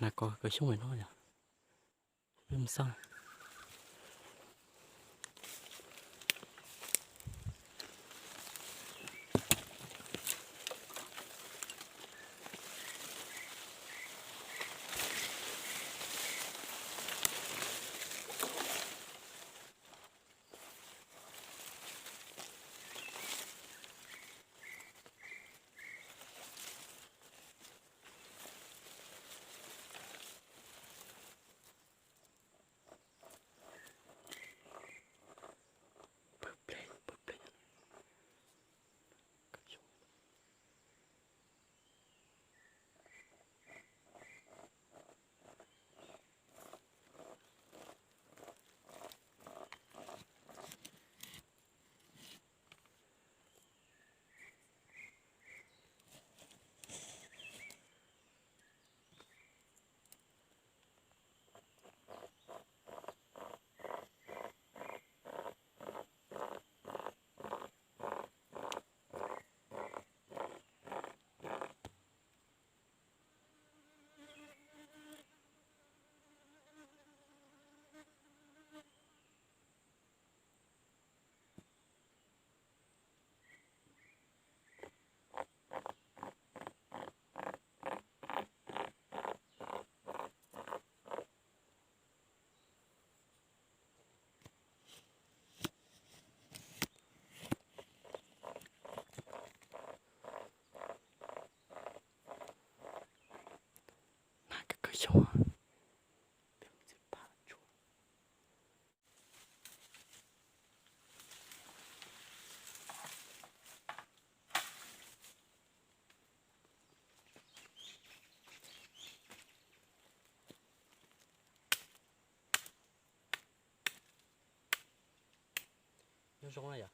Nas kos kaw xyoob no yog, peb mus xauj. Nas kos kaw xyoob. Nyob zoo na yom,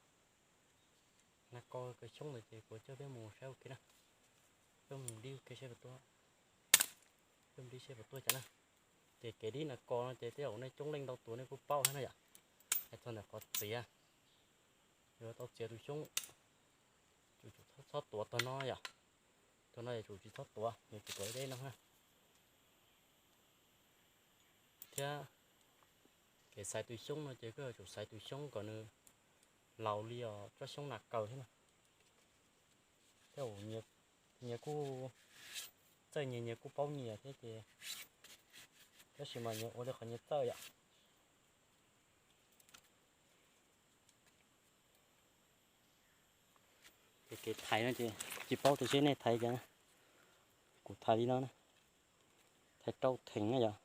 nas kos kaw xyoob ntawd ces kuv coj peb mus saib ua ke na. Peb mus dib ua ke saib puas tuaj, peb mus dib saib puas tuaj cas na. Ces kev dib nas kos no ces tej zaum nej coob leej ntau tus nej kuj paub thiab na yom. Hais txog ntawm qhov txiav, yuav tau txiav tus xyoob, tsum txhob tuav tog no yom. Tog no yuav tsum tsis txhob tuav, yuav tsum tuav deb no na. Thiab kev xaiv tus xyoob no ces koj yuav tsum xaiv tus xyoob kom nws laus li os tsob xyoob nas kaws thiab na. Thiab nyias kuj txawj nyias, nyias kuj paub nyias thiab ces, tab sis mas nyias ua li qhov nyias txawj yom. Ces kev thaiv no ces tsis paub tias seb nej thaiv cas na. Kuv thaiv li no na, thaiv rau theem na yom.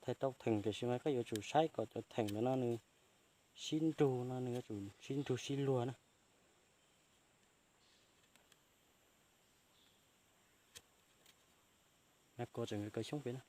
Thaiv rau theem tiam sis mas koj yuav tsum saib kom cov theem ntawd no nws sib nrug no, nws yuav tsum sib nrug sib luag na. Nas kos tseem kaw xyoob pem na.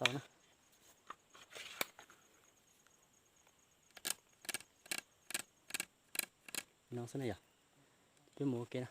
Tau na. No xwb na yom. Peb mus ua ke na.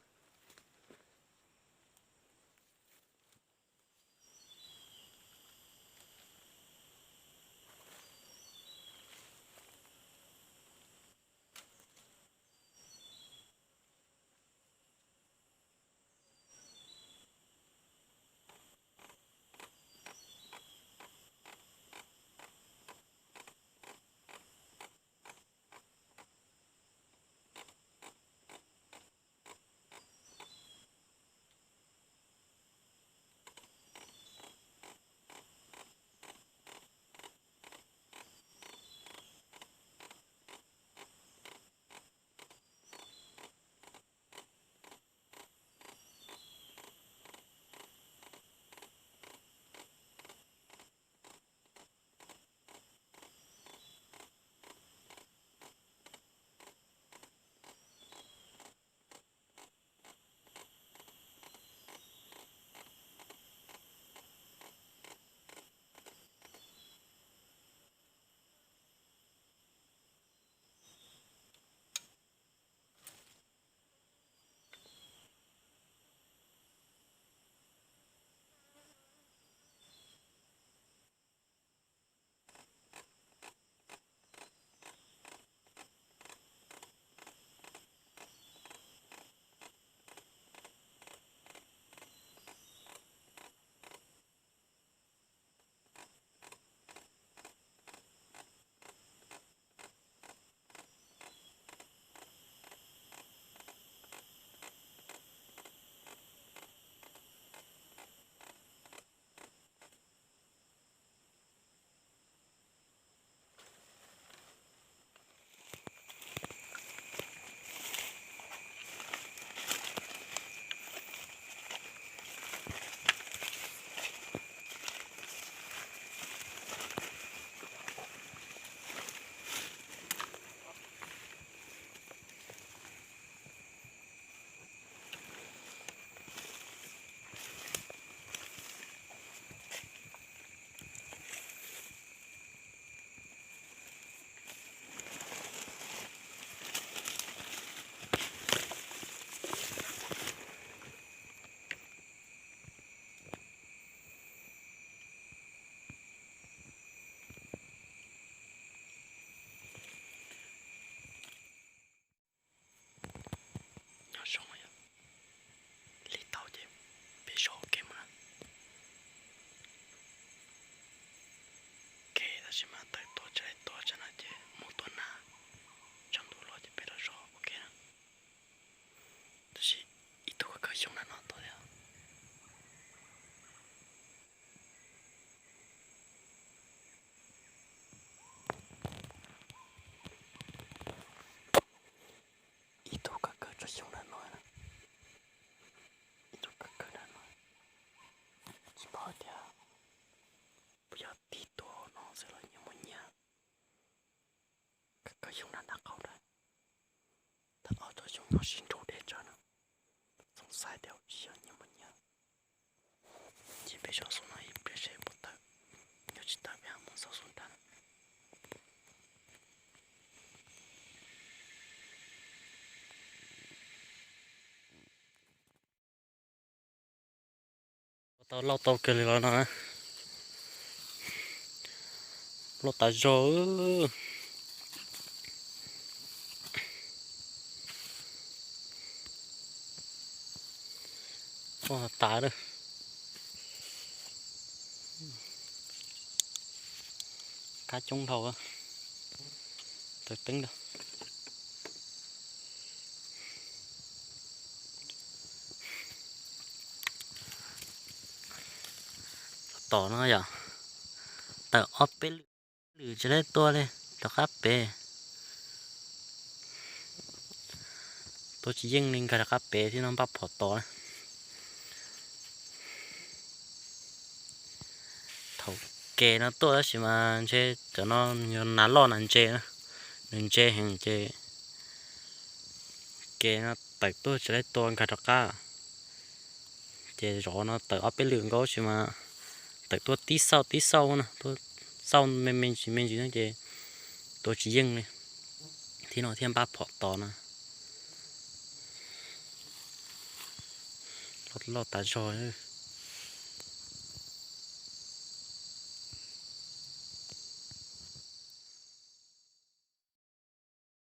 Peb zov xub no ib pliag seb puas tawm, yog tsis tawm peb mam mus xauj xub nrad. Ua tau lauj tau kawg li los no, lauj tas zog. Ua tas lawm. Kab coob dhau, tawv teeb rau. Tom no yom, tawm ob peb lwm, lwm tsis laib tua li, rov qab pem. Tua tsis yeej li, nkag rov qab pem thiab no, npaj phom tos na. Thaum ke no tuaj tab sis mas ntshe cov no yog nas loj nas ntse na, nws ntse heev ces ke no tawm tuaj tsis laib tua, nkag rov qab. Ces zov no tawm ob peb lwm nkaus sis mas tawm tuaj tib xauj tib xauj na, tuaj xauj me me ntsis me ntsis no ces tua tsis yeej li. Thiab no thiaj npaj phom tos no. Loj tas zog.